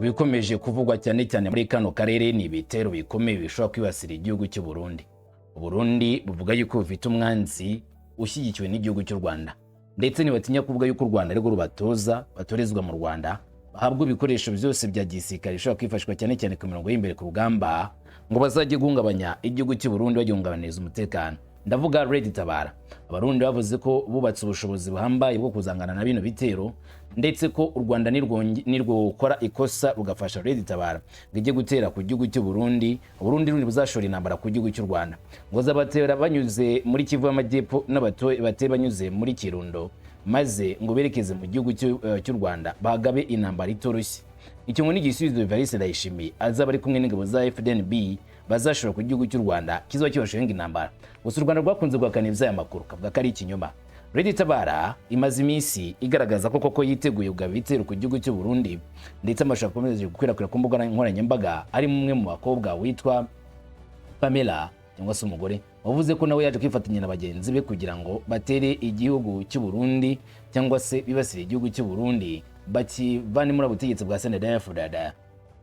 Bikomeje kuvugwa cyane cyane muri kano karere ni ibitero bikomeye bishobora kwibasira igihugu cy'u Burundi. Burundi buvuga yuko bufite umwanzi ushyigikiwe n'igihugu cy'u Rwanda, ndetse ntibatinya kuvuga yuko u Rwanda arirwo rubatoza, batorezwa mu Rwanda, bahabwa ibikoresho byose bya gisirikare bishobora kwifashishwa cyane cyane ku mirongo y'imbere ku rugamba, ngo bazajye guhungabanya igihugu cy'u Burundi, bagihungabaniriza umutekano. Ndavuga Red Tabara. Abarundi bavuze ko bubatse ubushobozi buhambaye bwo kuzangana na bino bitero, ndetse ko u Rwanda nirwokora ikosa rugafasha Red Tabara ngo ijye gutera ku gihugu cy'u Burundi, Burundi rundi buzashora intambara ku gihugu cy'u Rwanda, ngo zabatera banyuze muri Kivu y'Amajyepfo n'abateye banyuze muri Kirundo, maze ngo berekeze mu gihugu cy'u Rwanda bagabe intambara itoroshye. Icyo ngo ni igisubizo Evariste Ndayishimiye azaba ari kumwe n'ingabo za FDNB bazashora ku gihugu cy'u Rwanda kizaba kibashoye intambara. Gusa u Rwanda rwakunze guhakana ivy'aya makuru, kavuga ko ari ikinyoma. Red Tabara imaze iminsi igaragaza ko koko yiteguye kugaba ibitero ku gihugu cy'u Burundi, ndetse amashusho akomeje gukwirakwira ku mbuga nkoranyambaga arimo umwe mu bakobwa witwa Pamela, cyangwa se umugore wavuze ko nawe yaje kwifatanya na bagenzi be kugira ngo batere igihugu cy'u Burundi, cyangwa se bibasire igihugu cy'u Burundi, bakivane muri ubutegetsi bwa CNDD-FDD.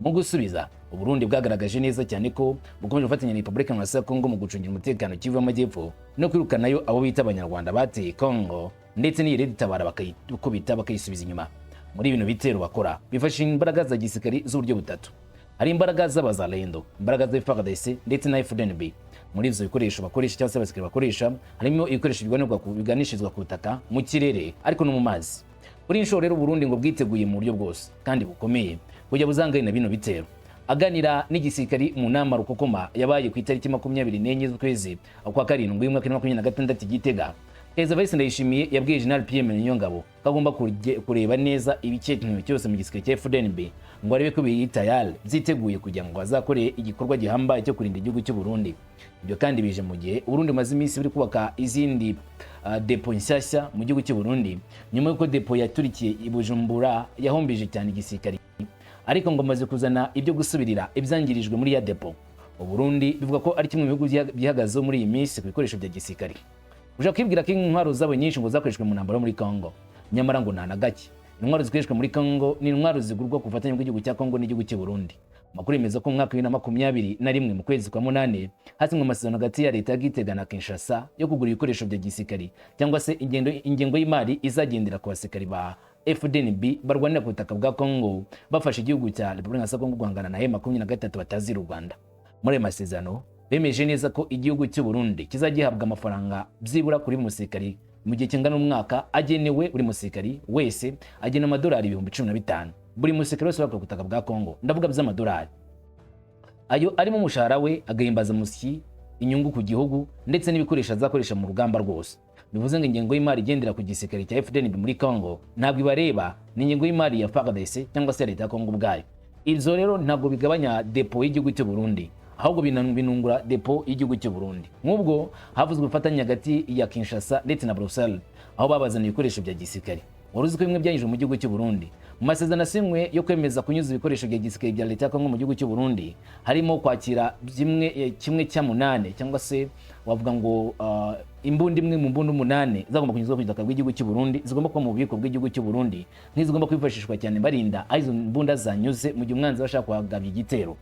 Mu gusubiza, Uburundi bwagaragaje neza cyane ko bukomeje gufatanya na Repubulika ya Kongo mu gucungira umutekano Kivu y'Amajyepfo no kwirukanayo abo bita Abanyarwanda bateye Kongo, ndetse n'iyi Red Tabara bakayikubita, bakayisubiza inyuma. Muri bino bitero bakora bifashisha imbaraga za gisirikari z'uburyo butatu: hari imbaraga z'Abazalendo, imbaraga za FARDC ndetse na FDNB. Muri ivyo bikoresho bakoresha, cyangwa se abasirikare bakoresha, harimo ibikoresho biganishirizwa ku butaka, mu kirere, ariko no mu mazi. Kuri iyi nshuro rero, Burundi ngo bwiteguye mu buryo bwose kandi bukomeye kujya buzangane na bino bitero. Aganira n'igisirikari mu nama rukokoma yabaye ku itariki 24 z'ukwezi kwa karindwi umwaka wa 2026 i Gitega, Perezida Evariste Ndayishimiye yabwiye General Pierre Niyongabo ko agomba kureba neza ibikenewe cyose mu gisirikare cya FDNB, ngo arebe ko biri tayari, byiteguye kugira ngo bazakore igikorwa gihambaye cyo kurinda igihugu cy'u Burundi. Ibyo kandi bije mu gihe Burundi bumaze iminsi buri kubaka izindi depo nshyashya mu gihugu cy'u Burundi, nyuma y'uko depo yaturikiye i Bujumbura yahombije cyane igisirikare, ariko ngo amaze kuzana ibyo gusubirira ibyangirijwe muri ya depo. Uburundi bivuga ko ari kimwe mu bihugu byihagazeho muri iyi minsi ku bikoresho bya gisirikare. Ushobora kwibwira ko intwaro zabo nyinshi ngo zakoreshejwe mu ntambara yo muri Congo, nyamara ngo nta na gake. Intwaro zikoreshwa muri Congo ni intwaro zigurwa ku bufatanye bw'igihugu cya Congo n'igihugu cy'u Burundi. Amakuru yemeza ko mu mwaka wa 2021 mu kwezi kwa munani hasinywe amasezerano hagati ya leta ya Gitega na Kinshasa yo kugura ibikoresho bya gisirikari, cyangwa se ingengo y'imari izagendera ku basirikari ba FDNB barwanira ku butaka bwa Congo, bafasha igihugu cya Repubulika ya Congo guhangana na M23 batazira u Rwanda. Muri ayo masezerano bemeje neza ko igihugu cy'u Burundi kizajya gihabwa amafaranga byibura kuri buri musirikari mu gihe kingana n'umwaka, agenewe buri musirikari wese agenewe amadolari 15,000, buri musirikari wese ku butaka bwa Congo. Ndavuga by'amadolari, ayo arimo umushahara we, agahimbaza musyi, inyungu ku gihugu, ndetse n'ibikoresho azakoresha mu rugamba rwose. Bivuze ngo ingengo y'imari igendera ku gisirikare cya FDNB muri Congo ntabwo ibareba, ni ingengo y'imari ya FARDC cyangwa se leta ya Congo ubwayo. Ibyo rero ntabwo bigabanya depo y'igihugu cy'u Burundi, ahubwo binungura depo y'igihugu cy'u Burundi. Nk'ubwo havuzwe ubufatanye hagati ya Kinshasa ndetse na Brussels, aho babazaniye ibikoresho bya gisirikare. Wari uzi ko bimwe byanyujwe mu gihugu cy'u Burundi? Mu masezerano asinywe yo kwemeza kunyuza ibikoresho bya gisirikare bya leta ya Kongo mu gihugu cy'u Burundi, harimo kwakira kimwe cya munane, cyangwa se wavuga ngo imbunda imwe mu mbunda umunani zagomba kunyuzwa ku butaka bw'igihugu cy'u Burundi zigomba kuba mu bubiko bw'igihugu cy'u Burundi, nk'izigomba kwifashishwa cyane barinda aho izo mbunda zanyuze mu gihe umwanzi bashaka kuhagaba igitero.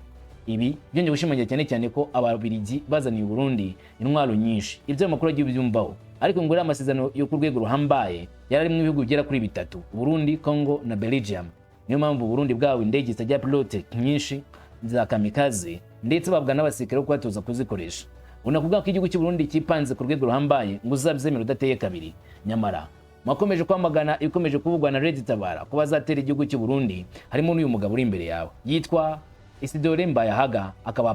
Ibi byongeye gushimangira cyane cyane ko Ababiligi bazaniye Burundi intwaro nyinshi. Ibyo amakuru agiye ubyumvaho, ariko ngo uriya amasezerano yo ku rwego ruhambaye yari arimo ibihugu bigera kuri bitatu: Burundi, Congo na Belgium. Niyo mpamvu Burundi bwawe indege zitagira pilote nyinshi za kamikaze, ndetse babwa n'abasirikare bo kubatoza kuzikoresha. Unakuvuga ko igihugu cy'u Burundi cyipanze ku rwego ruhambaye, ngo uzabyemera udateye kabiri. Nyamara mwakomeje kwamagana ibikomeje kuvugwa na Red Tabara ko bazatera igihugu cy'u Burundi, harimo n'uyu mugabo uri imbere yawe yitwa Isidore Mbayahaga, akaba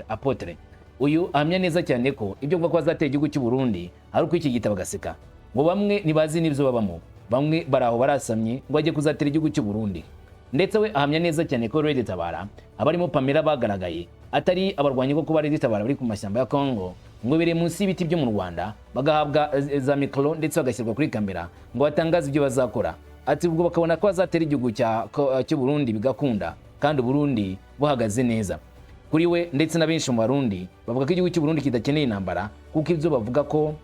apotre. Uyu ahamya neza cyane ko ibyo kuvuga ko bazatera igihugu cy'u Burundi ari uko iki gitabo agaseka, ngo bamwe ntibazi n'ibyo babamo, bamwe bari aho barasamye ngo bajye kuzatera igihugu cy'u Burundi. Ndetse we ahamya neza cyane ko Red Tabara abarimo Pamela bagaragaye atari abarwanyi, ko kuba Red Tabara bari ku mashyamba ya Congo, ngo biri munsi y'ibiti byo mu Rwanda, bagahabwa za mikoro ndetse bagashyirwa kuri kamera ngo batangaze ibyo bazakora. Ati ubwo bakabona ko bazatera igihugu cy'u Burundi bigakunda, kandi Burundi buhagaze neza. Kuri we ndetse na benshi mu Barundi, bavuga ko igihugu cy'u Burundi kidakeneye intambara, kuko ibyo bavuga ko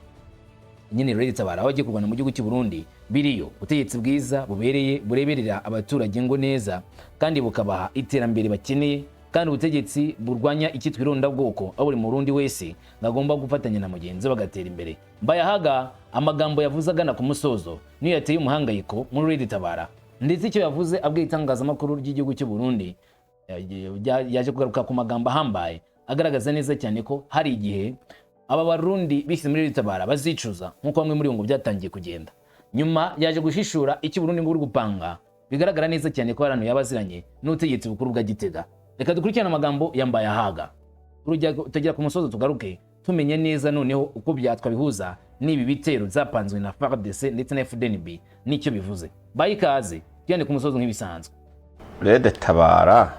Nyine Red Tabara aho bagiye kurwana mu gihugu cy'u Burundi, biriyo ubutegetsi bwiza bubereye, bureberera abaturage ngo neza kandi bukabaha iterambere bakeneye, kandi ubutegetsi burwanya icyitwa irondabwoko, aho buri Murundi wese ngo agomba gufatanya na mugenzi we bagatera imbere. Mbayahaga amagambo yavuze agana ku musozo niyo yateye umuhangayiko muri Red Tabara, ndetse icyo yavuze abwiye itangazamakuru ry'igihugu cy'u Burundi yaje kugaruka ku magambo ahambaye agaragaza neza cyane ko hari igihe aba Barundi bishyize muri Red Tabara bazicuza, nk'uko bamwe muri bo ngo byatangiye kugenda. Nyuma yaje gushishura icyo Burundi ngo buri gupanga, bigaragara neza cyane ko hari ahantu yaba aziranye n'ubutegetsi bukuru bwa Gitega. Reka dukurikirane amagambo ya Mbayahaga, tugera ku musozo tugaruke tumenye neza noneho uko byatwabihuza n'ibi bitero byapanzwe na FARDC ndetse na FDNB n'icyo bivuze. Bayi ikaze, tugende ku musozo nk'ibisanzwe. Red Tabara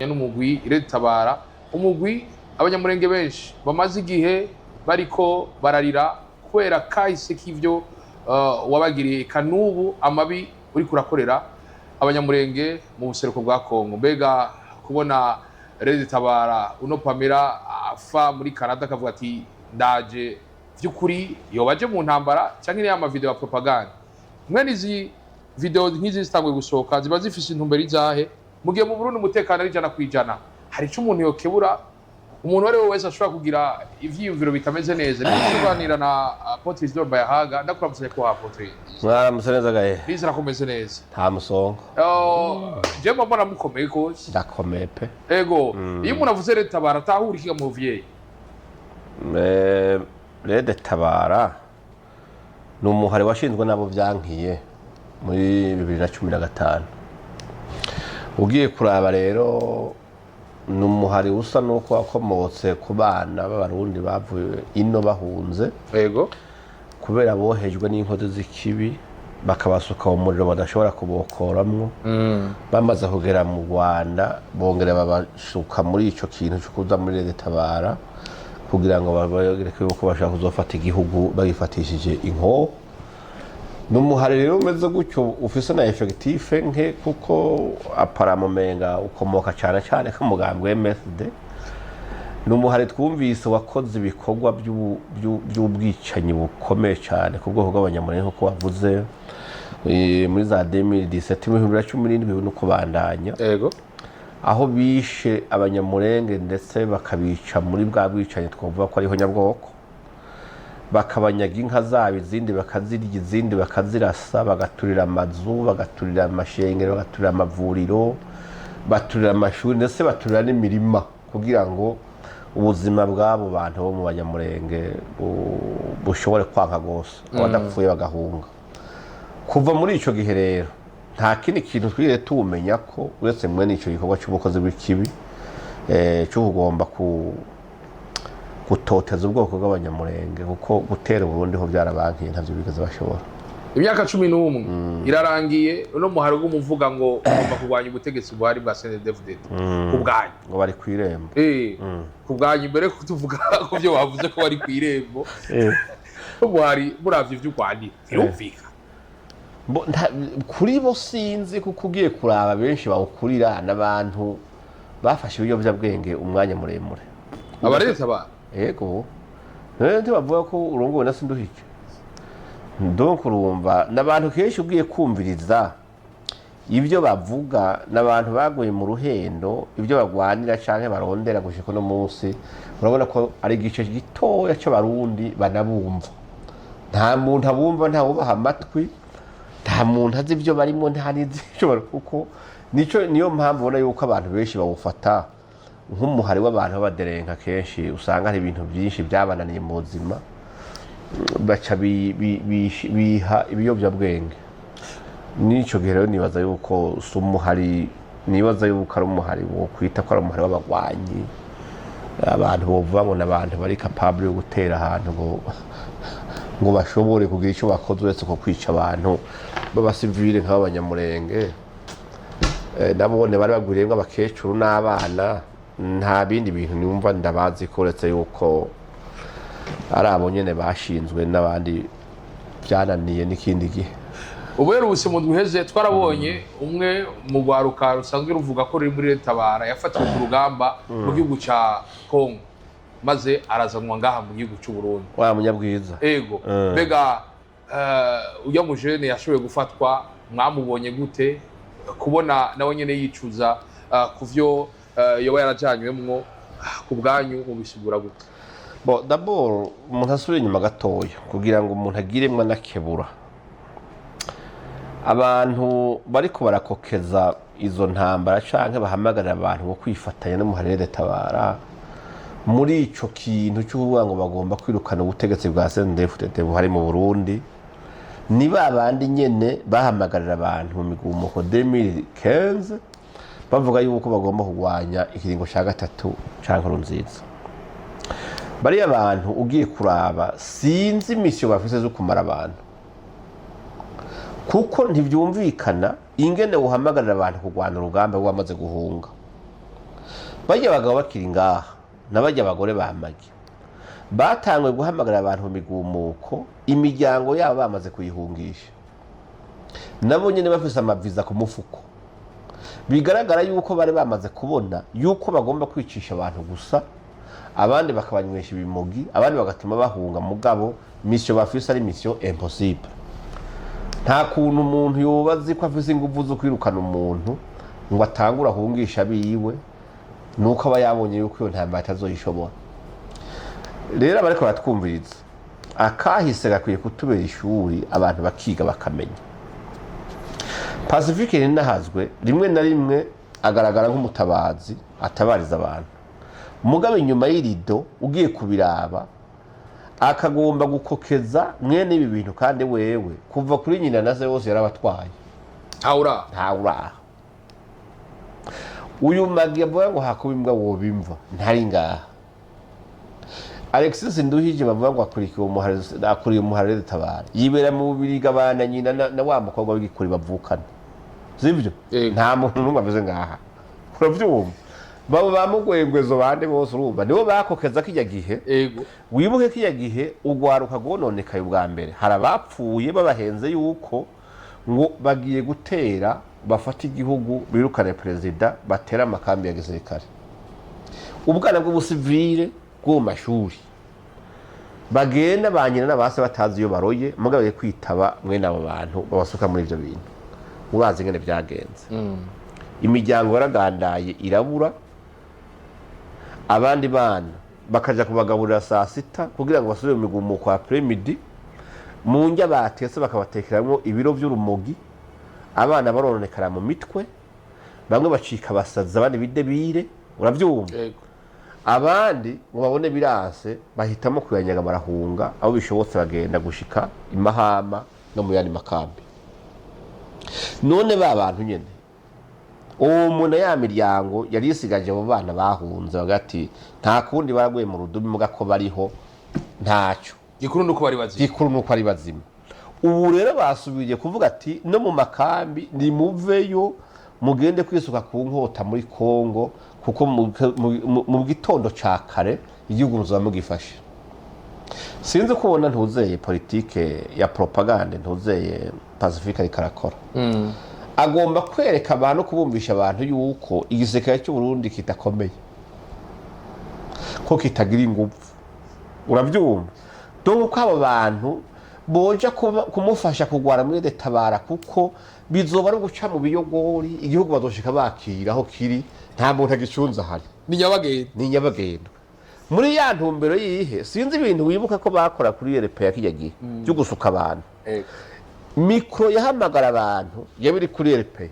N'umugwi Red Tabara, umugwi Abanyamurenge benshi bamaze igihe bariko bararira kubera kahise k'ivyo wabagiriye, eka n'ubu amabi uriko urakorera Abanyamurenge mu buseruko bwa Kongo. Mbega kubona Red Tabara, uno Pamela afa muri Canada akavuga ati ndaje, vy'ukuri yoba aje mu ntambara canke ni ama video ya propaganda? Mwene izi video nk'izi zitanguye gusohoka ziba zifise intumbero izahe, mu gihe mu Burundi umutekano ari 100%? Hari ico umuntu yokebura umuntu uwo ari we wese ashobora kugira ivyiyumviro bitameze neza. Niyo tuganira na Apotre Isidore Bayahaga. Ndakuramutse ko Apotre. Mwaramutse neza gahe. Nizera ko umeze neza. Nta musongo. Jewe mbona mukomeye gose. Ndakomeye pe. Ego, iyo umuntu avuze Red Tabara atahura ikiga mu vyeyi? Red Tabara ni umuhari washinzwe n'abo byankiye muri 2015. Ugiye kuraba rero, ni umuhari usa n'uko wakomotse ku bana b'Abarundi bavuye ino bahunze kubera bohejwe n'inkozi z'ikibi, bakabasuka mu muriro badashobora kubokoramwo. Bamaze kugera mu Rwanda, bongera babasuka muri ico kintu cyo kuza muri Red Tabara kugira ngo babereke yuko bashaka kuzofata igihugu bagifatishije inkoho. Ni umuhari rero umeze gutyo, ufise na effectif nke, kuko apparemment umenga ukomoka cyane cyane ko mugambwe MSD. Ni umuhari twumvise wakoze ibikorwa by'ubwicanyi bukomeye cyane ku bwoko bw'Abanyamurenge, nk'uko wavuze, muri za 2017, mu 2017 no kubandanya, aho bishe Abanyamurenge ndetse bakabica muri bwa bwicanyi twavuga ko ariho nyabwoko, bakabanyaga inka zabo, izindi bakazirya, izindi bakazirasa, bagaturira amazu, bagaturira amashengero, bagaturira amavuriro, baturira amashuri, ndetse baturira n'imirima kugira ngo ubuzima bw'abo bantu bo mu Banyamurenge bushobore kwanka rwose, abadapfuye bagahunga. Kuva muri icyo gihe rero nta kindi kintu twigeze tuwumenya ko uretse mwene icyo gikorwa cy'ubukozi bw'ikibi, cyo kugomba gutoteza ubwoko bw'Abanyamurenge, kuko gutera Uburundi ho byarabankiye, ntabyo bigeze bashobora. Imyaka 11 irarangiye uno muhari w'umuvuga ngo ugomba kurwanya ubutegetsi buhari bwa CNDD-FDD ku bwanyu. Ngo bari ku irembo. Ku bwanyu, mbere ko tuvuga ku byo bavuze ko bari ku irembo, umuhari muravye ivyo urwanira birumvikana? Kuri bo sinzi, kuko ugiye kuraba benshi bawukurira n'abantu bafashe ibiyobyabwenge umwanya muremure. Abareta ba Yego, none ntibavuga ko urongowe na Sinduhike? Donc urumva n'abantu kenshi ugiye kumviriza ibyo bavuga n'abantu baguye mu ruhendo. Ibyo bagwanira canke barondera gushika uno munsi, urabona ko ari igice gitoya c'Abarundi banabumva. Nta muntu abumva, nta wubaha amatwi, nta muntu azi ibyo barimo, nta n'izi icyo bari, kuko nico niyo mpamvu ubona yuko abantu benshi bawufata nk'umuhari w'abantu b'abaderenka. Kenshi usanga hari ibintu byinshi byabananiye mu buzima, baca biha ibiyobyabwenge. N'icyo gihe rero nibaza yuko si umuhari, nibaza yuko ari umuhari wo kwita ko ari umuhari w'abagwanyi, abantu bovuga ngo ni abantu bari capable yo gutera ahantu ngo bashobore kugira icyo bakoze, uretse ko kwica abantu b'abasivile nk'abanyamurenge. Nabone bari bagwiriyemwo abakecuru n'abana. Nta bindi bintu numva ndabazi ko uretse yuko ari abo nyene bashinzwe n'abandi byananiye n'ikindi gihe. Ubu rero ubuse mu ndwi iheze twarabonye umwe mu rwaruka rusanzwe ruvuga ko ruri muri Tabara yafatiwe ku rugamba mu gihugu ca Kongo. Maze arazanwa ngaha mu gihugu cy'u Burundi. Wa munyabwiza. Ego. Mbega ujya mujene yashoboye gufatwa, mwamubonye gute? Kubona nawe nyene yicuza ku vyo yoba yarajanywemwo, ku bwanyu mubisigura gute? Bon, d'abord umuntu asubira inyuma gatoya kugira ngo umuntu agiremwo anakebura abantu bariko barakokeza izo ntambara canke bahamagarira abantu ngo kwifatanya n'umuharire tabara muri ico kintu cyo kuvuga ngo bagomba kwirukana ubutegetsi bwa CNDD-FDD buhari mu Burundi, ni ba bandi nyene bahamagarira abantu mu migumuko 2015 bavuga yuko bagomba kurwanya ikiringo ca gatatu ca Nkurunziza. Bariya bantu ugiye kuraba, sinzi mission bafise zo kumara abantu, kuko ntibyumvikana ingene uhamagarira abantu kurwana urugamba rwamaze guhunga. Bajya abagabo bakiri ngaha n'abajya abagore bamagi batanguye guhamagarira abantu mu migumuko, imiryango yabo bamaze kuyihungisha, nabo nyine bafise amaviza ku mufuko. Bigaragara yuko bari bamaze kubona yuko bagomba kwicisha abantu gusa, abandi bakabanywesha ibimogi, abandi bagatuma bahunga. Mugabo mission bafise ari mission impossible. Nta kuntu umuntu yoba azi ko afise inguvu zo kwirukana umuntu ngo atangure ahungisha abiwe, nuko aba yabonye yuko iyo ntambara atazoyishobora. Rero abariko baratwumviriza, akahise gakwiye kutubera ishuri, abantu bakiga bakamenya. Pacifique Ninahazwe rimwe na rimwe agaragara nk'umutabazi atabariza abantu, mugabo inyuma y'irido ugiye kubiraba akagomba gukokeza mwene ibi bintu, kandi wewe kuva kuri nyina na se bose yarabatwaye. Ntawura. Ntawuraha. Uyu magi avuga ngo hakuba imbwa wobimva ntari ngaha. Alexis Nduhije bavuga ngo akurikiye umuhari, akuriye umuhari tabara, yibera mu Bubirigi, abana nyina na wa mukobwa w'igikuri bavukana, sibyo? Yego. Nta muntu n'umwe ameze ngaha, urabyumva? Babo bamugwengwezo bande bose urumva nibo bakokeza kijya gihe. Wibuke kijya gihe ugwaruka rwononekaye ubwa mbere, hari abapfuye babahenze yuko ngo bagiye gutera bafate igihugu, birukane perezida, batera amakambi ya gisirikare. Ubwana bw'ubusivile bwo mu mashuri bagenda ba nyina n'abase batazi iyo baroye, mugabo bagiye kwitaba mwene abo bantu babasuka muri ibyo bintu. Urazi ingene byagenze, imiryango yaragandaye irabura, abandi bana bakaja kubagaburira saa sita kugira ngo basubire mu migumuko ya après-midi, mu ndya batetse bakabatekeramwo ibiro vy'urumogi. Abana barononekara mu mitwe, bamwe bacika abasazi, abandi bidebire, uravyumva? Yego. Abandi ngo babone birase, bahitamo kuyanyaga barahunga, aho bishobotse bagenda gushika i Mahama no mu yandi makambi. None ba bantu nyene, uwo muntu ya miryango yari isigaje abo bana bahunze, bagati nta kundi, baraguye mu rudubi, muga ko bariho ntacyo. Gikuru nuko bari bazima. Gikuru nuko ari bazima. Ubu rero basubiye kuvuga ati no mu makambi nimuveyo mugende kwisuka ku nkota muri Kongo, kuko mu gitondo ca kare igihugu muzoba mugifashe. Sinzi ko ubona ntuzeye politike ya propagande ntuzeye Pacifique ariko arakora. Agomba kwereka abantu, kubumvisha abantu yuko igisirikare cy'u Burundi kidakomeye, ko kitagira ingufu, urabyumva? Donc ko abo bantu boja kumufasha kugwara muri tabara, kuko bizoba ari uguca mu biyogori, igihugu bazoshika bakira aho kiri nta muntu agicunze ahari. Ni nyabagendwa. Ni nyabagendwa. Muri ya ntumbero yihe? Sinzi ibintu wibuka ko bakora kuri RP ya kijya gihe byo gusuka abantu. Micro yahamagara abantu yabiri kuri RP,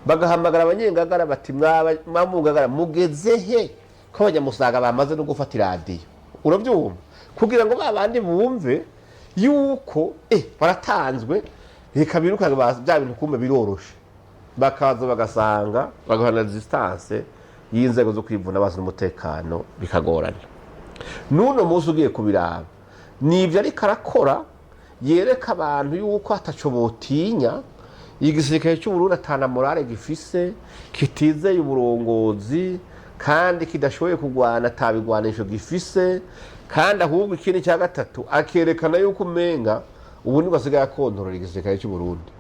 bagahamagara abanyengagara bati mwamungagara mugeze he ko abanyamusaga bamaze no gufata iradiyo, urabyumva? Kugira ngo ba bandi bumve yuko baratanzwe, reka birukange, bya bintu kumbe biroroshe. Bakaza bagasanga bagahana distance y'inzego zo kwivuna bazi n'umutekano, bikagorana. N'uno munsi ugiye kubiraba nibyo ariko arakora, yereka abantu yuko ataco botinya, igisirikare cy'u Burundi atana morale gifise, kitizeye uburongozi kandi kidashoboye kurwana, atabigwanisho gifise. Kandi ahubwo ikindi cya gatatu, akerekana yuko umenga ubu nibwo asigaye akontorora igisirikare cy'u Burundi,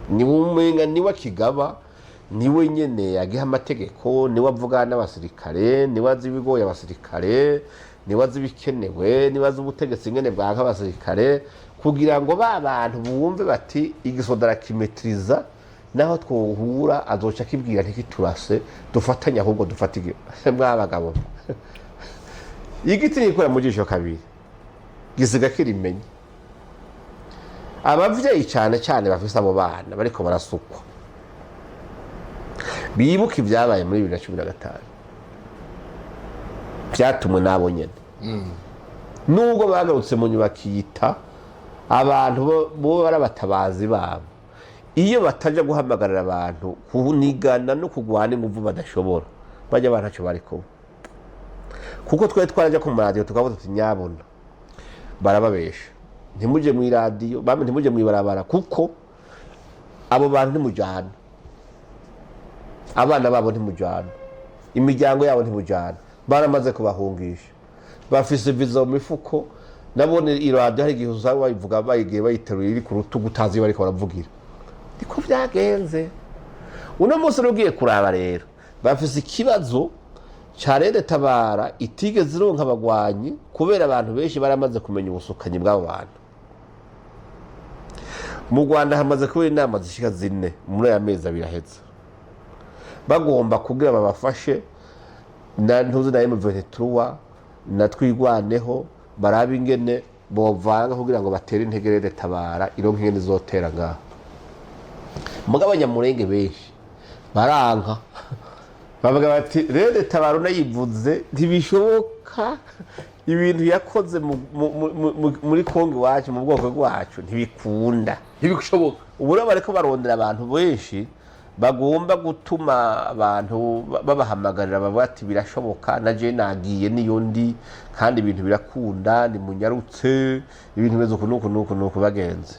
ni umenga niwe akigaba. Niwe nyene agiha amategeko, niwe avugana n'abasirikare, niwe azi ibigoye abasirikare, niwe azi ibikenewe, niwe azi ubutegetsi ingene bwanka abasirikare, kugira ngo ba bantu bumve bati igisoda arakimetiriza, naho twohura azoca akibwira ntikiturase, dufatanye, ahubwo dufate mwabagabo. Igiti nikora mu jisho kabiri gisiga kirimenye. Abavyeyi cyane cyane bafise abo bana bariko barasukwa bibuka ibyabaye muri 2015, byatumwe n'abo nyene, nubwo bagarutse mu nyuma bakiyita abantu bo bari abatabazi babo. Iyo bataja guhamagarira abantu kunigana no kugwana inguvu badashobora, bajya abantu ntacyo bari kuba, kuko twari twaraja ku maradiyo tukavuga tuti: "Nyabona barababesha, ntimuje mu iradiyo bamwe, ntimuje mu ibarabara, kuko abo bantu ntimujyana, abana babo ntimujyana, imiryango yabo ntimujyana, baramaze kubahungisha, bafise viza mu mifuko." Nabone iradiyo hari igihe usanga bayivuga bayigiye bayiteruye iri ku rutugu, utazi iyo bariko baravugira. Niko byagenze. Uno munsi rero ugiye kuraba rero, bafise ikibazo ca RED Tabara itigeze ironka abagwanyi, kubera abantu benshi baramaze kumenya ubusukanyi bw'abo bantu. Mu Rwanda hamaze kubera inama zishika zine muri aya mezi 2 ahetse, bagomba kugira babafashe na ntuzi na M23 na Twigwaneho, barabe ingene bovanga kugira ngo batere intege RED Tabara ironke ingene izotera ngaho. Mugabo Abanyamurenge benshi baranka, bavuga bati: "RED Tabara unayivuze ntibishoboka, ibintu yakoze muri Kongo iwacu, mu bwoko bwacu, ntibikunda." Ntibishoboka. Ubu rero bariko barondera abantu benshi bagomba gutuma abantu babahamagarira, bavuga ati: "Birashoboka, na je nagiye niyo ndi, kandi ibintu birakunda, nimunyarutse, ibintu bimeze uku nuku nuku nuku." Bagenzi,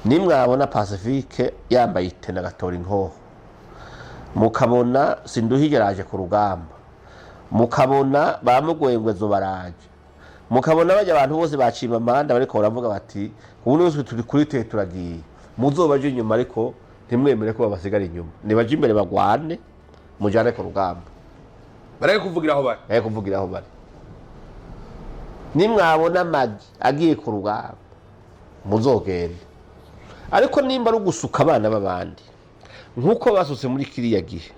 nimwabona Pacifique yambaye itena agatora inkoho, mukabona Sinduhige araje ku rugamba, mukabona bamugwengwezo baraje, mukabona bajya abantu bose bacima amanda bariko baravuga bati: "Ubu nose turi kuri te, turagiye," muzobaje inyuma, ariko ntimwemere ko babasigara inyuma. Nibaje imbere bagwane, mujane ku rugamba. Bareke kuvugira aho bari. Aye, kuvugira aho bari. Nimwabona Magi agiye ku rugamba, muzogende. Ariko nimba ari ugusuka abana b'abandi nk'uko basutse muri kiriya gihe,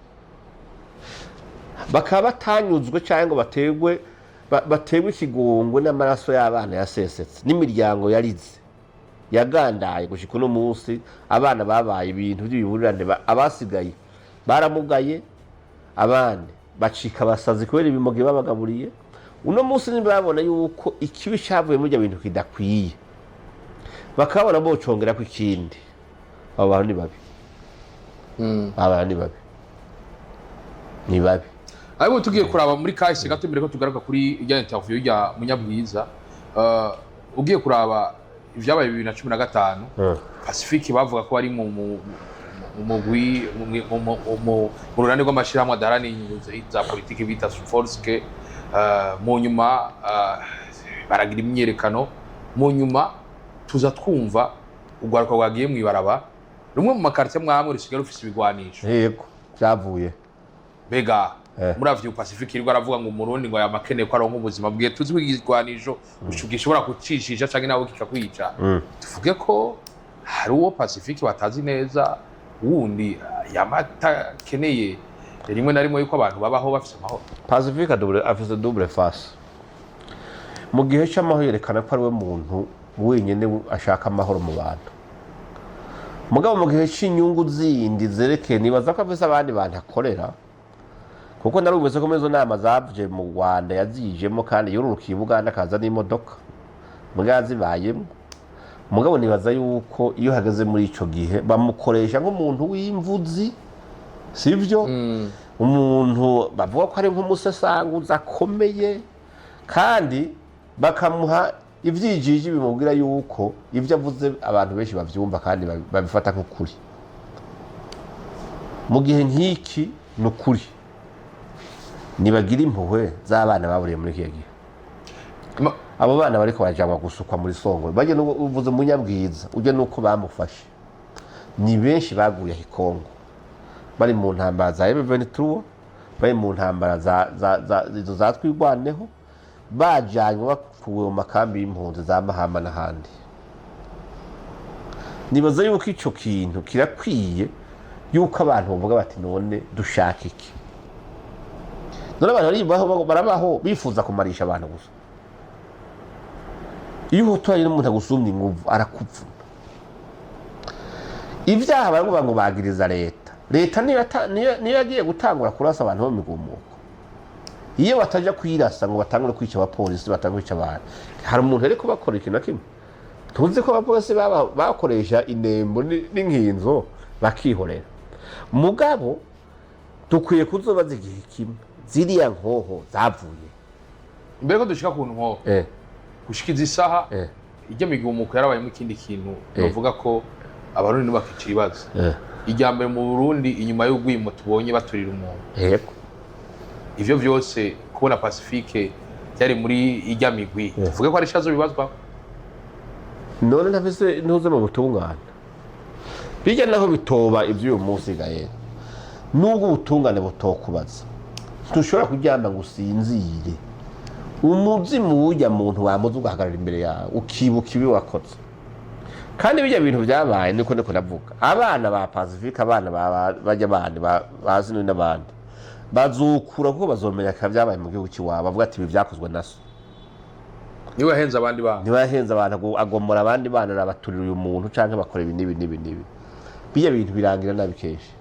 bakaba batanyuzwe cyangwa ngo baterwe ikigongwe n'amaraso y'abana yasesetse n'imiryango yarize yagandaye gushika uno munsi, abana babaye ibintu by'ibiburirane, abasigaye baramugaye, abandi bacika abasazi kubera ibimogi babagaburiye. Uno munsi ntibabona yuko ikibi cyavuye muri ibyo bintu kidakwiye, bakabona bocongera ko ikindi. Abo bantu ni babi, abo bantu ni babi, ni babi. Ariko tugiye kuraba muri kahise gato mbere ko tugaruka kuri ijya interview ya Munyabwiza, ugiye kuraba ibyabaye 2015, Pacifique bavuga ko ari mu mugwi mu runani rw'amashirahamwe adaharanira inyungu za politiki bita Forske. Mu nyuma baragira imyiyerekano, mu nyuma tuza twumva urwaruka rwagiye mw'ibaraba rumwe mu makartie mwamwe rusigaye rufise ibigwanisho. Yego, byavuye. Mbega muravye Pacifique iriko aravuga ngo Umurundi ngo yamakeneye ko aronka ubuzima bwiye, tuzi ko igigwanisho gishobora kucishisha canke nawe kikakwica, tuvuge ko hari uwo Pacifique batazi neza wundi yama atakeneye rimwe na rimwe yuko abantu babaho bafise amahoro? Pacifique double, afise double face. Mu gihe cy'amahoro yerekana ko ari we muntu wenyine ashaka amahoro mu bantu, mugabo mu gihe cy'inyungu zindi zerekeye, nibaza ko afise abandi bantu akorera, kuko narumvise ko muri izo nama zavye mu Rwanda yazijemo, kandi yururukiye i Buganda akaza n'imodoka mugabo yazibayemo. Mugabo nibaza yuko iyo hageze muri ico gihe bamukoresha nk'umuntu w'imvuzi, sivyo? Umuntu bavuga ko ari nk'umusesanguzi akomeye, kandi bakamuha ivyijiji bimubwira yuko ibyo avuze abantu benshi bavyumva kandi babifata nk'ukuri. Mu gihe nk'iki, ni ukuri nibagira impuhwe z'abana baburiye muri kiya gihe. Abo bana bariko barajanwa gusukwa muri Songo, bajye uvuze Munyabwiza ujye nuko bamufashe, ni benshi baguye aho i Kongo. Bari mu ntambara za M23, bari mu ntambara za izo za Twirwaneho, bajanywe bakuwe mu makambi y'impunzi za Mahama n'ahandi. Nibaza yuko ico kintu kirakwiye yuko abantu bavuga bati: "None dushaka iki?" None abantu barabaho bifuza kumarisha abantu gusa. Iyo uhotoye n'umuntu agusumya inguvu, arakuvuna. Ibyaha baravuga ngo bagiriza leta. Leta niyo yagiye gutangura kurasa abantu bo mu migumuko. Iyo bataja kuyirasa ngo batangure kwica abapolisi, batangure kwica abantu, hari umuntu ariko bakora ikintu na kimwe. Tuzi ko abapolisi bakoresha inembo n'inkinzo bakihorera. Mugabo dukwiye kuzobaza igihe kimwe ziriya nkoho zavuye. Imbere ko dushika ku nkoho, gushikiza isaha, ijya migumuko yarabayemo ikindi kintu bavuga ko Abarundi bakica ibibazo. Ijya mbere mu Burundi inyuma y'ugwimo tubonye baturira umuntu. Ivyo vyose kubona Pacifique byari muri ijya migwi, tuvuge ko ari ishazo bibazwa. None ntafise ntuze mu butungane bijya naho bitoba iby'uyu munsi gahera. Nubwo ubutungane butokubaza, ntushobora kuryama ngo usinzire. Umuzimu w'ujya muntu wamuze ugahagarara imbere yawe, ukibuka ibi wakoze. Kandi bijya bintu byabaye, niko ndavuga, abana ba Pacifique, abana bajya bandi bazi n'abandi bazukura, kuko bazomenya ko byabaye mu gihugu cy'iwabo, bavuga ati: "Ibi byakozwe na so." Niwe yahenze abandi bana. Niba yahenze abantu, agomora abandi bana, arabaturira uyu muntu canke bakora ibi n'ibi n'ibi n'ibi. Bijya bintu birangira nabi kenshi.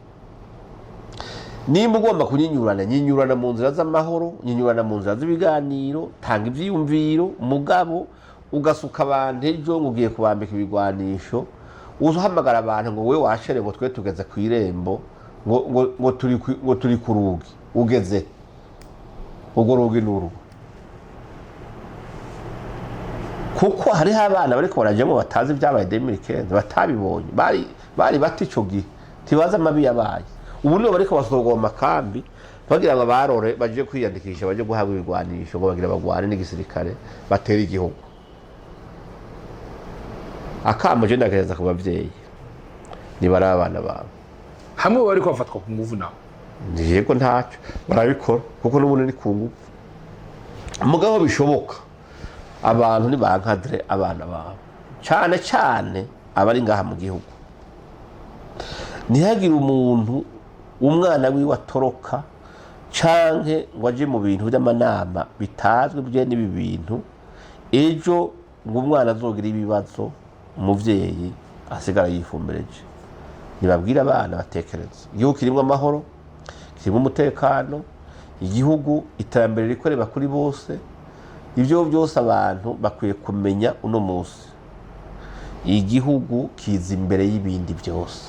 Nimba ugomba kunyinyurana, nyinyurana mu nzira z'amahoro, nyinyurana mu nzira z'ibiganiro, tanga ivyiyumviro. Mugabo ugasuka abantu ejo ngo ugiye kubambika ibigwanisho, uhamagara abantu ngo we washere, ngo twe tugeze ku irembo, ngo turi ku rugi. Ugeze urwo rugi ni urugo, kuko hariho abana bariko barajamwo batazi ibyabaye 2015, batabibonye, bari bato ico gihe, ntibazi amabi yabaye. Ubu nibo bariko basohorwa mu makambi bagira ngo barore baje kwiyandikisha, baje guhabwa ibigwanisho, ngo bagira bagwane n'igisirikare, batere igihugu. Akamo je ndagereza ku bavyeyi: nibaraba abana babo. Hamwe bariko bafatwa ku nguvu nawe? Yego, ntacyo barabikora, kuko n'ubundi ni ku ngufu. Mugabo bishoboka abantu nibankadire abana babo, cyane cyane abari ngaha mu gihugu. Ntihagire umuntu umwana wiwe atoroka canke ngo aje mu bintu by'amanama bitazwi bye n'ibi bintu, ejo ngo umwana azogira ibibazo, umuvyeyi asigara yifumbireje. Nibabwire abana batekereza igihugu kirimo amahoro, kirimo umutekano, igihugu iterambere rikorera kuri bose. Ibyo byose abantu bakwiye kumenya uno munsi: igihugu kiza imbere y'ibindi byose.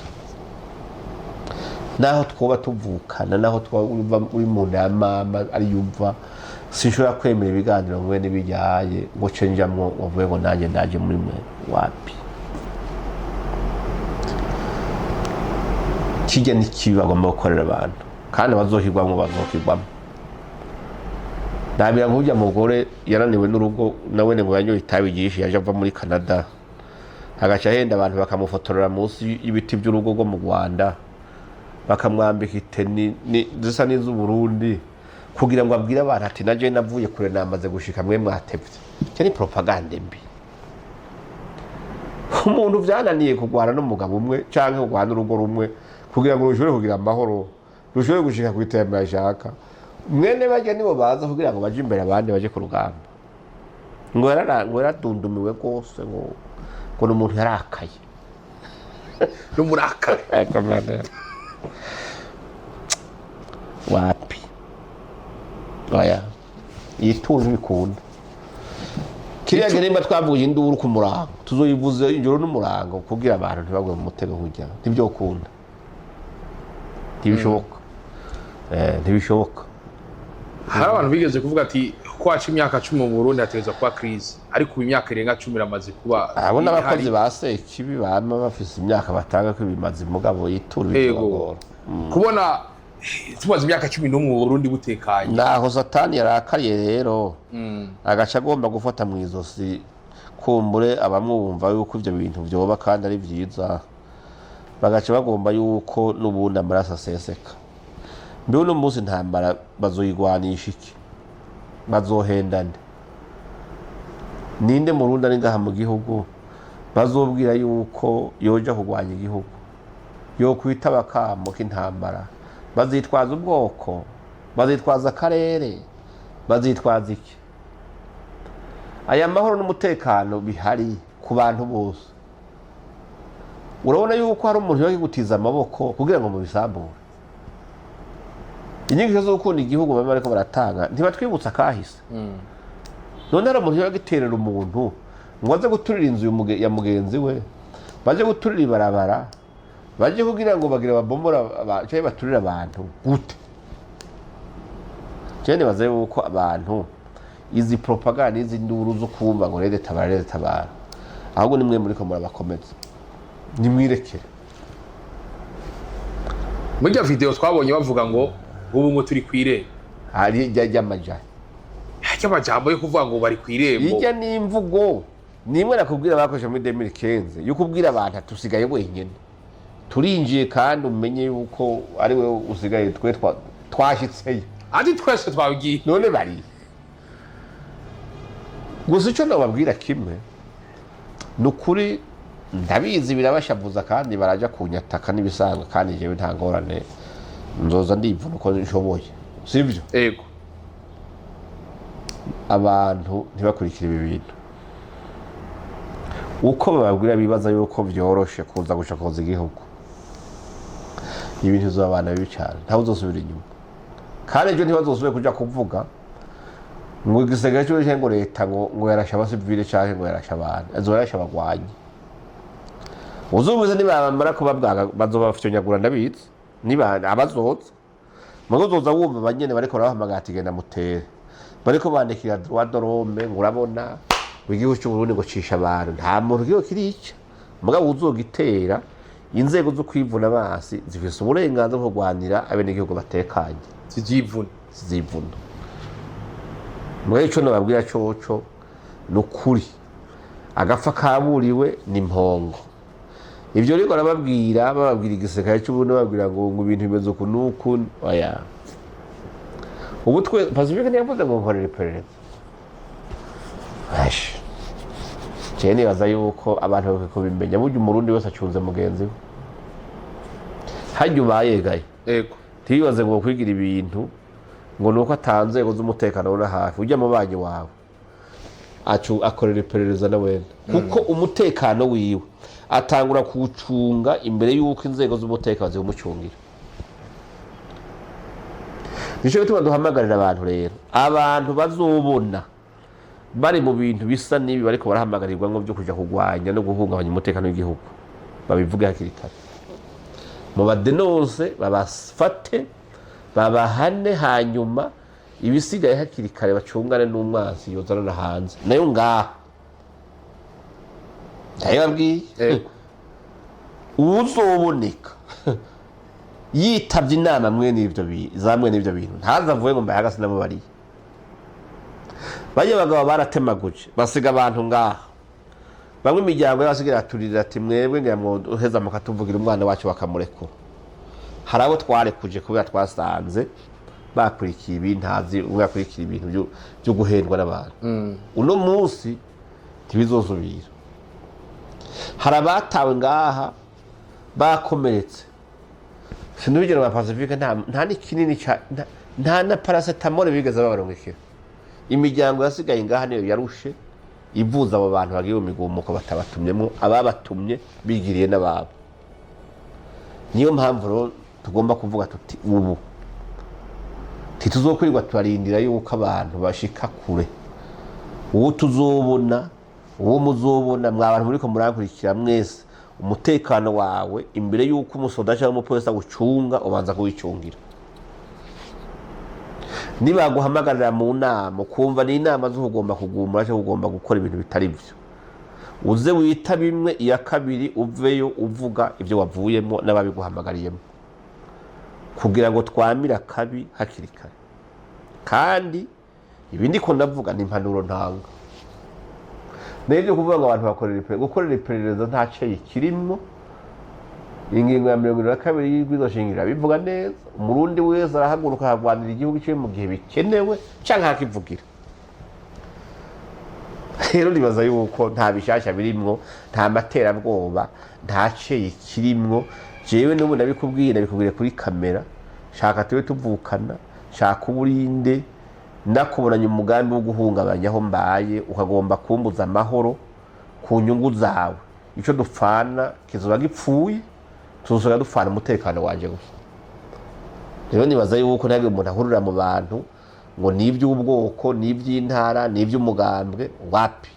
Naho twoba tuvukana, naho twoba uri mu nda ya mama ari yumva, sinshobora kwemera ibiganiro mwe n'ibijyaye ngo ce njamwo, ngo mvuge ngo nanjye ndaje muri mwe. Wapi, kijya ni kibi bagomba gukorera abantu, kandi abazohirwamwo bazohirwamwo. Ndabira nk'urya mugore yananiwe n'urugo, nawe ngo yanyoye itabi ryinshi, yaje ava muri Canada, agaca ahenda abantu bakamufotorera munsi y'ibiti by'urugo rwo mu Rwanda, bakamwambika iteni zisa n'iz'Uburundi, kugira ngo abwire abantu ati: "Naje navuye kure, namaze gushika, mwe mwatevye." Icyo ni propagande mbi. Umuntu vyananiye kurwana n'umugabo umwe canke kurwana urugo rumwe kugira ngo rushobore kugira amahoro, rushobore gushika ku iterambere ashaka, mwene barya nibo baza kugira ngo baje imbere, abandi baje ku rugamba. Ngo yaradundumiwe rwose, ngo ni umuntu yarakaye. N'umurakare. Ego mana. Wapi, oya, yitunze bikunda kiriya gihe. Twavuye induru ku murango, tuzoyivuze ijoro n'umurango kugira abantu ntibagwe mu mutego. Nkujya ntibyokunda, ntibishoboka. Ntibishoboka. Hari abantu bigeze kuvuga ati ko haca imyaka 10 mu Burundi hategerezwa kuba crise, ariko ubu imyaka irenga 10 iramaze kuba Abo n'abakozi ihari. ba Sekibi bama bafise imyaka batanga ko ibimaze, mugabo yitura Yego. bitobagora. Kubona tumaze imyaka 11 mu Burundi butekanye. Naho Satani yarakariye rero, agaca agomba gufata mu izosi kumbure abamwumva yuko ivyo bintu vyoba kandi ari vyiza. Bagaca bagomba yuko n'ubundi amaraso aseseka. Mbe uno munsi intambara bazoyigwanisha iki? Bazohendane? Ninde Murundi ari ngaha mu gihugu bazobwira yuko yoja kurwanya igihugu, yokwitaba akamo k'intambara? Bazitwaza ubwoko? Bazitwaza akarere? Bazitwaza iki? Aya mahoro n'umutekano bihari ku bantu bose, urabona yuko hari umuntu yoba gutiza amaboko kugira ngo mubisambure. Inyigisho zo gukunda igihugu baba bariko baratanga, ntibatwibutsa akahise. None hari umuntu yoba agiterera umuntu ngo aze guturira inzu ya mugenzi we, baje guturira ibarabara, baje kugira ngo bagire babomora canke baturire abantu gute? Jewe nibaza yuko abantu izi propaganda, izi nduru zo kumva ngo RED Tabara, RED Tabara, ahubwo nimwe muriko murabakomeza. Nimwirekere. Muri rya video twabonye bavuga ngo ubu ngo turi kw'irembo. Hari ijya ry'amajana. Harya amajambo yo kuvuga ngo bari kw'irembo. Ijya n'imvugo nimwe nakubwira bakoresha muri 2015 yo kubwira abantu ati usigaye wenyine, turinjiye, kandi umenye yuko ari we usigaye, twe twashyitseyo. Ati twese twabigiye. None bari gusa. Icyo nababwira kimwe ni ukuri, ndabizi birabashavuza kandi baraja kunyataka n'ibisanzwe, kandi jewe nta ngorane, nzoza ndivuna uko nshoboye, sibyo? Ego. Abantu ntibakurikire ibi bintu uko bababwira, bibaza yuko vyoroshe kuza gushakoza igihugu. Ibintu bizobabana bibi cyane, ntawe uzosubira inyuma. Kandi ejo ntibazosubire kuja kuvuga ngo igisagara cyo ngo leta ngo yarashe abasivile canke ngo yarashe abantu. Azoba yarashe abagwanyi. Uzubuze nibamara kubabwaga bazobafyonyagura, ndabizi niba abazoza mugo uzoza wumva abanyene bariko barabahamagara ati genda mutere, bariko bandikira droit de l'homme ngo urabona ngo igihugu cy'Uburundi ngo cisha abantu. Nta muntu igihugu kirica, mugabo uzogitera, inzego zo kwivuna basi zifise uburenganzira bwo kurwanira abenegihugu batekanye. Zizivuna. Zivuna. Mugabo ico nababwira coco ni ukuri, agapfa kaburiwe ni impongo. Ibyo rero barababwira, bababwira igisirikare cy'Uburundi, bababwira ngo ibintu bimeze uku n'uku. Oya, ubu twe Pacifique ntiyavuze ngo nkorera iperereza. Ash. Jewe nibaza yuko abantu bakwiye kubimenya. Burya Umurundi wese acunze mugenzi we, harya ubayegaye. Ntibibaze ngo kwigira ibintu ngo ni uko atanzego z'umutekano uri hafi. Ujya mu banyi wawe akorera iperereza na wene, kuko umutekano wiwe atangura kuwucunga imbere y'uko inzego z'umutekano ziwumucungira. Nico gituma duhamagarira abantu rero, abantu bazobona bari mu bintu bisa n'ibi bariko barahamagarirwa ngo byo kuja kurwanya no guhungabanya umutekano w'igihugu, babivuge hakiri kare, mubadenonse, babafate, babahane, hanyuma ibisigaye hakiri kare bacungane n'umwansi yozanana hanze nayo ngaha. Ndabibabwiye. Uzoboneka yitavye inama mwene ivyo za mwene ivyo bintu, ntaza avuye ngo mbaye hagasi namubariye. Bajya bagabo baratemaguje, basiga abantu ngaha. Bamwe imiryango y'abasigaye iraturira ati mwebwe ngira mwoheza mukatuvugira umwana wacu bakamurekura. Hari abo twarekuje kubera twasanze bakurikiye ibintazi, umwe yakurikira ibintu byo guhendwa n'abantu. Uno munsi ntibizosubira. Hari abatawe ngaha bakomeretse, sinubigera ba Pacifique, nta n'ikinini nta na paracetamol bigeze babarungikira. Imiryango yasigaye ngaha niyo yarushe ivuza abo bantu bagiye mu migumuko batabatumyemo, ababatumye bigiriye n'ababo. Niyo mpamvu rero tugomba kuvuga tuti ubu ntituzokwirirwa turarindira yuko abantu bashika kure. Uwo tuzobona, uwo muzobona, mwa bantu muriko murankurikira mwese, umutekano wawe imbere yuko umusoda cyangwa umupolisi agucunga, ubanza kuwicungira. Nibaguhamagarira mu nama, ukumva ni inama zo kugomba kugumura cyangwa ugomba gukora ibintu bitari byo, uze wita bimwe iya kabiri, uveyo uvuga ibyo wavuyemo n'ababiguhamagariyemo, kugira ngo twamire akabi hakiri kare. Kandi ibi ndiko ndavuga ni impanuro ntanga. Nayo ibyo kuvuga ngo abantu bakorera iperereza, gukorera iperereza nta cyeyi kirimwo. Ingingo ya 72 y'ibwirizwa shingiro bivuga neza: Umurundi wese arahaguruka akagwanira igihugu ciwe mu gihe bikenewe canke akakivugira. Rero nibaza yuko nta bishasha birimwo, nta materabwoba, nta ceyi kirimwo. Jewe n'ubu ndabikubwiye, ndabikubwiye kuri kamera: shaka tube tuvukana, shaka uburinde, ndakubonanye umugambi wo guhungabanya aho mbaye, ukagomba kumbuza amahoro ku nyungu zawe, ico dupfana kizoba gipfuye, tuzoba dupfana umutekano wanje gusa. Rero nibaza yuko ntihagire umuntu ahurira mu bantu ngo ni iby'ubwoko, ni iby'intara, ni iby'umugambwe. Wapi,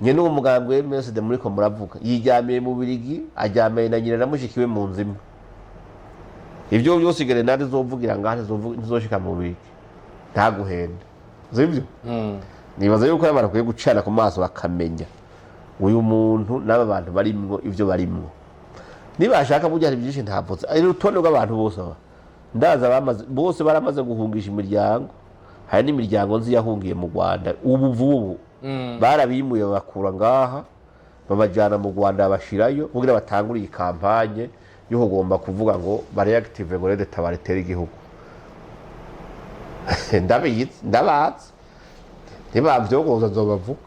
nyene uwo mugambwe MSD muriko muravuga yiryamiye mu Birigi, aryamiye na nyina na mushiki we mu nzu imwe. Ibyo byose grenade izovugira ngaha ntizoshika mu Birigi, ntaguhenda, sibyo? Nibaza yuko abantu bakwiye gucana ku maso, bakamenya uyu muntu n'aba bantu barimwo, ivyo barimwo. Nibashaka burya hari byinshi ntavutse, ari urutonde rw'abantu bose aba ndaza bamaze, bose baramaze guhungisha imiryango. Hari n'imiryango nzi yahungiye mu Rwanda ubu vubu, barabimuye, babakura ngaha, babajyana mu Rwanda, babashirayo kugira batangure iyi campagne yo kugomba kuvuga ngo bareactive, ngo RED Tabara itere igihugu. Ndabizi, ndabazi, ntibavyogoza nzobavuga.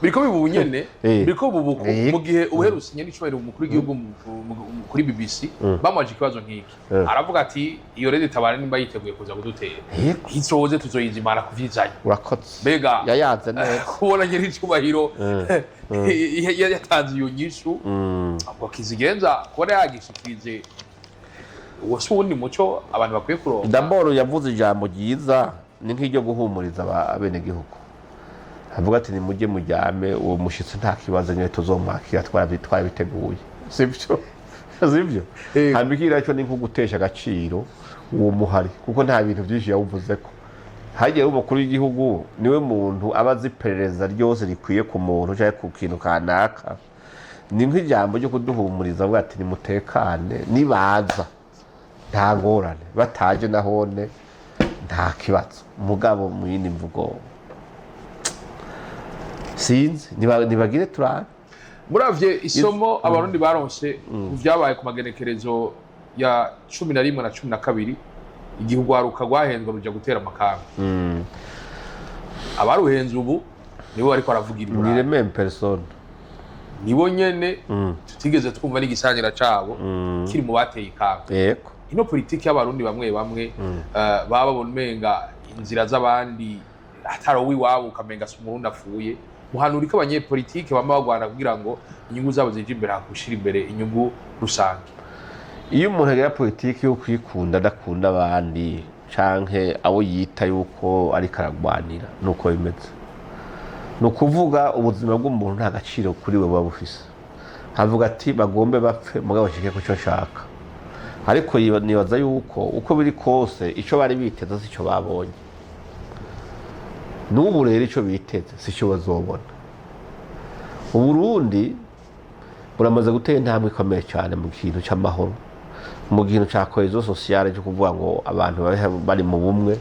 Biriko biba ubu nyene. Biriko biba ubu. Mu gihe uherutse nyene icubahiro umukuru w'igihugu kuri BBC bamubaje ikibazo nk'iki, aravuga ati: "Iyo RED Tabara nimba yiteguye kuza kudutera, izoze, tuzoyizimana kuvyizanye." Urakoze. Mbega yayanze neza. Kubona nyene icubahiro yatanze iyo nyishu, ubwo kizigenza kubona yagishikirije, uwo si uwundi muco abantu bakwiye kuronka? D'abord yavuze ijambo ryiza, ni nk'iryo guhumuriza abenegihugu, avuga ati: "Nimujye mujyame, uwo mushitsi nta kibazo, nyine tuzomwakira, twarabiteguye." Sibyo? Sibyo? Yego. Hanyuma ikindi nacyo ni nko gutesha agaciro uwo muhari, kuko nta bintu byinshi yawuvuzeko. Hagiye umukuru w'igihugu, niwe muntu aba azi iperereza ryose rikwiye ku muntu cyangwa ku kintu kanaka. Ni nk'ijambo ryo kuduhumuriza, avuga ati: "Nimutekane, nibaza nta ngorane, bataje nahone nta kibazo." Mugabo mu yindi mvugo, sinzi, nibagire turabe. Muravye isomo Abarundi baronse ku vyabaye ku magenekerezo ya 11 na 12, igihe urwaruka rwahenzwe ruja gutera amakambi, abaruhenze ubu nibo bariko baravugira Ni iburayi. Les mêmes personnes. Nibo nyene tutigeze twumva n'igisangira cabo kiri mu bateye ikambi. Ino politiki y'Abarundi bamwe bamwe, baba babona umenga inzira z'abandi atari uw'iwabo, ukamenga si Umurundi apfuye. Muhanura ko abanyepolitike bama bagwana kugira ngo inyungu zabo zije imbere, hakushira imbere inyungu rusange? Iyo umuntu agira politiki yo kwikunda, adakunda abandi canke abo yita yuko ariko aragwanira, nuko bimeze. Ni ukuvuga ubuzima bw'umuntu nta gaciro kuri we buba bufise. Avuga ati: "Bagombe bapfe, mugabo bashike ku cyo nshaka." Ariko nibaza yuko uko biri kose ico bari biteze sico babonye. N'ubu rero ico biteze sico bazobona. Uburundi buramaze gutera intambwe ikomeye cyane mu kintu cy'amahoro, mu kintu cya cohésion sociale, cyo kuvuga ngo abantu babe bari mu bumwe,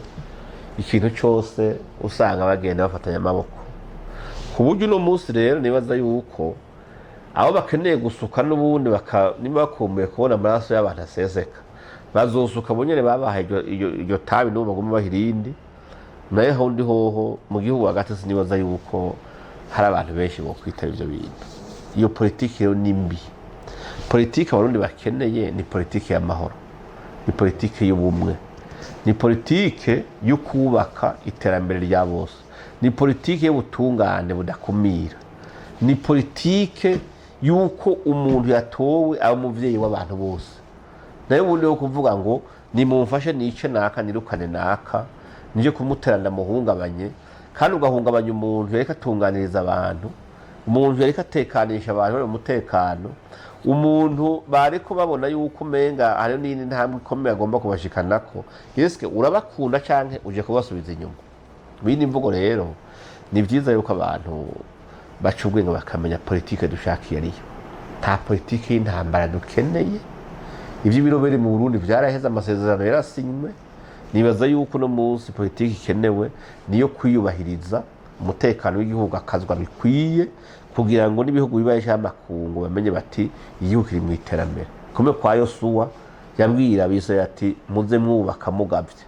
ikintu cyose usanga bagenda bafatanya amaboko. Ku buryo uno munsi rero nibaza yuko abo bakeneye gusuka n'ubundi niba bakumbuye kubona amaraso y'abantu aseseka, bazosuka bunyene. Babahaye iryo tabi, n'ubu baguma baha irindi. Nayo hundi hoho mu gihugu hagati, sinibaza yuko hari abantu benshi bokwitaba ivyo bintu. Iyo politiki rero ni mbi. Politiki Abarundi bakeneye ni politiki y'amahoro, ni politiki y'ubumwe, ni politike yo kubaka iterambere rya bose, ni politike y'ubutungane budakumira, ni politike y'uko umuntu yatowe aba umuvyeyi w'abantu bose. Nayo ubundi wo kuvuga ngo nimumfashe nice naka, nirukane naka, nije kumutera, ndamuhungabanye, kandi ugahungabanya umuntu yariko atunganiriza abantu, umuntu yariko atekanisha abantu bari mu mutekano, umuntu bariko babona yuko umenga hariho n'iyindi ntambwe ikomeye agomba kubashikanako. Yeske urabakunda canke uje kubasubiza inyuma? Mu yindi mvugo rero, ni vyiza yuko abantu baca ubwenge, bakamenya politike dushaka iyo ariyo. Nta politike y'intambara dukeneye. Ivy'ibiroberi mu Burundi vyaraheze, amasezerano yarasinywe. Nibaza yuko uno munsi politiki ikenewe niyo kwiyubahiriza, umutekano w'igihugu akazwa bikwiye, kugira ngo n'ibihugu bibaye amakungu bamenye bati: "Igihugu kiri mu iterambere." Kumwe kwa Yosuwa yabwira Abisirayeli ati: "Muze mwubaka mugavye,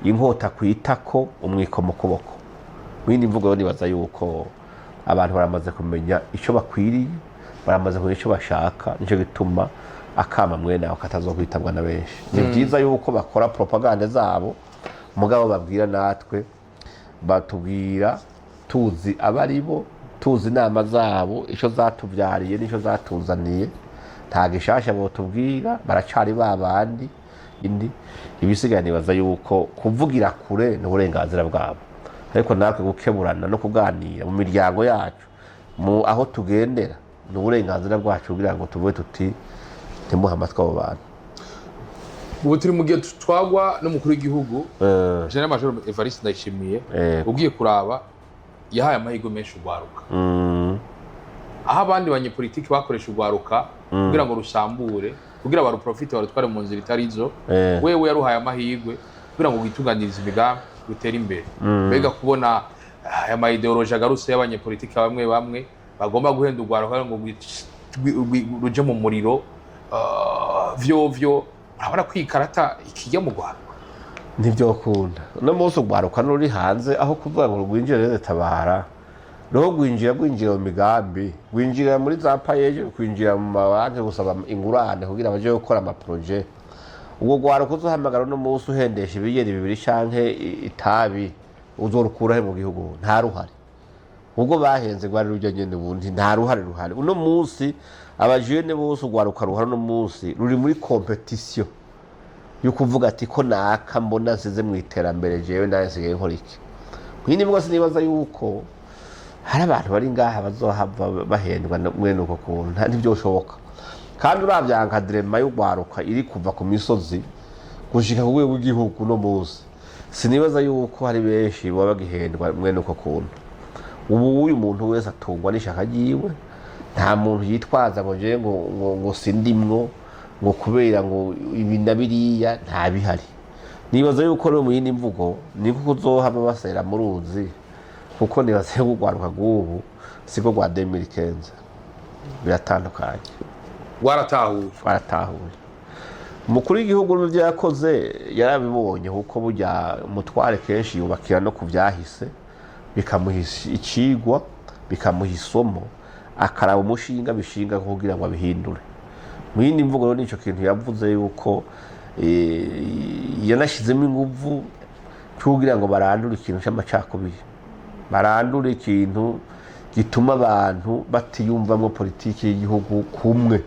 inkota kwitako, umwiko mu kuboko." Mwindi mvugo yo, nibaza yuko abantu baramaze kumenya icyo bakwiriye, baramaze kumenya icyo bashaka. Nicyo gituma akama mwene aho katazokwitabwa na benshi. Ni byiza yuko bakora propagande zabo, mugabo babwira natwe, batubwira tuzi abari bo, tuzi inama zabo icyo zatubyariye n'icyo zatuzaniye. Nta gishasha botubwira, baracari ba bandi. Indi ibisigaye, nibaza yuko kuvugira kure ni uburenganzira bwabo, ariko natwe gukeburana no kuganira mu miryango yacu, mu aho tugendera, ni uburenganzira bwacu, kugira ngo tuvuge tuti: "Ntimuhe amatwi abo bantu." Ubu turi mu gihe twagwa n'umukuru w'igihugu, General Major Evariste Ndayishimiye. Ugiye kuraba, yahaye amahirwe menshi urwaruka, aho abandi banyepolitiki bakoresha urwaruka kugira ngo rusambure, kugira baruprofite, barutware mu nzira itari zo. Wewe yaruhaye amahirwe kugira ngo witunganirize imigambi, rutere imbere. Mbega kubona aya ma idéologies agarutse y'abanyepolitiki bamwe bamwe bagomba guhenda urwaruka ngo ruje mu muriro, vyo urabona ko iyi karata ikijya mu rwaruka? Ntibyokunda. Uno munsi urwaruka ruri hanze, aho kuvuga ngo rwinjire RED-Tabara, roho rwinjira mu migambi, rwinjira muri za PAEEJ, kwinjira mu mabanki gusaba ingurane kugira baje gukora ama projets. Ubwo rwaruka uzohamagara uno munsi uhendesha ibiyeri bibiri canke itabi, uzorukura he mu gihugu? Nta ruhari. Ubwo bahenze rwari rujya nyene, ubundi nta ruhare ruhari uno munsi. Abajene bose, urwaruka ruhari uno munsi ruri muri compétition yo kuvuga ati: "Ko naka mbona nsize mu iterambere, jewe nawe nsigaye nkora iki?" Mwini bwose nibaza yuko hari abantu bari ngaha bazohava bahendwa mwene uko kuntu. Ntivyoshoboka. Kandi uravye encadrement y'urwaruka iri kuva ku misozi gushika ku rwego rw'igihugu uno munsi, sinibaza yuko hari benshi baba bagihendwa mwene uko kuntu. Ubu uyu muntu wese atungwa n'ishaka ryiwe. Nta muntu yitwaza ngo jewe ngo sindimwo, ngo kubera ngo ibi na biriya, nta bihari. Nibaza yuko rero mu yindi mvugo niko kuzohava basera mu ruzi, kuko nibaza yuko urwaruka rw'ubu siko rwa 2015, biratandukanye. Rwaratahuye. Rwaratahuye. Umukuru w'igihugu n'ibyo yakoze yarabibonye, kuko burya umutware kenshi yubakira no ku byahise, bikamuha icigwa, bikamuha isomo, akaraba umushinga bishinga kugira ngo abihindure. Mu yindi mvugo rero, nico kintu yavuze yuko yanashyizemo inguvu kugira ngo barandure ikintu cy'amacakubiri, barandure ikintu gituma abantu batiyumvamo politiki y'igihugu kumwe.